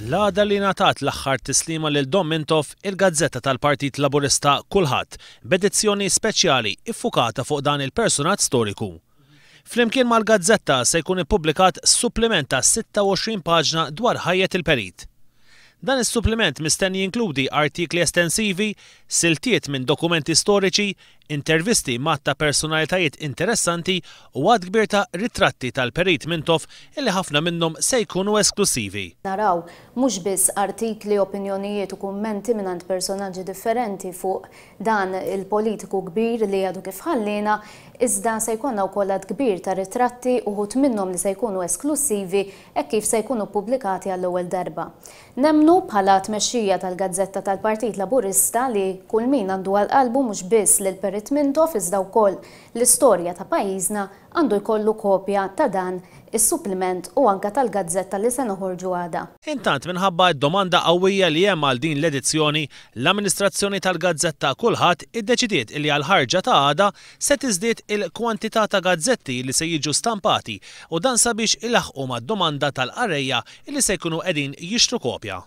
L-għada li ngħatat l-aħħar tislima lil Dom Mintoff, il-gazzetta tal-Partit Laburista Kulħadd, b'edizzjoni speċjali iffukata fuq dan il-persunaġġ storiku. Flimkien mal-gazzetta se jkun ippubblikat suppliment ta' 26 paġna dwar ħajjet il-Perit. Dan is-suppliment mistenni jinkludi artikli estensivi, siltiet minn dokumenti storiċi, intervisti m'għadd ta' personalitajiet interessanti u għadd kbir ta' ritratti tal-Perit Mintoff illi ħafna minnhom se jkunu esklussivi. Naraw mhux biss artikli, opinjonijiet u kummenti mingħand personaġġi differenti fuq dan il-politiku kbir li għadu kif ħalliena, iżda se jkollna wkoll għadd kbir ta' ritratti, uħud minnhom li se jkunu esklussivi hekk kif se jkunu ppubblikati għall-ewwel darba. Nemmnu, bħala tmexxija tal-gazzetta tal-Partit Laburista, li kull min għandu għal qalbu mhux biss lil Perit Mintoff iżda wkoll l-istorja ta' pajjiżna għandu jkollu kopja ta' dan is-suppliment u anke tal-gazzetta li se noħorġu għada. Intant minħabba d-domanda qawwija li hemm għal din l-edizzjoni, l-amministrazzjoni tal-gazzetta Kulħadd iddeċidiet li għall-ħarġa ta' għada se tiżdied il-kwantità ta' gazzetti li se jiġu stampati u dan sabiex ilaħħqu mad-domanda tal-qarrejja li se jkunu qegħdin jixtru kopja.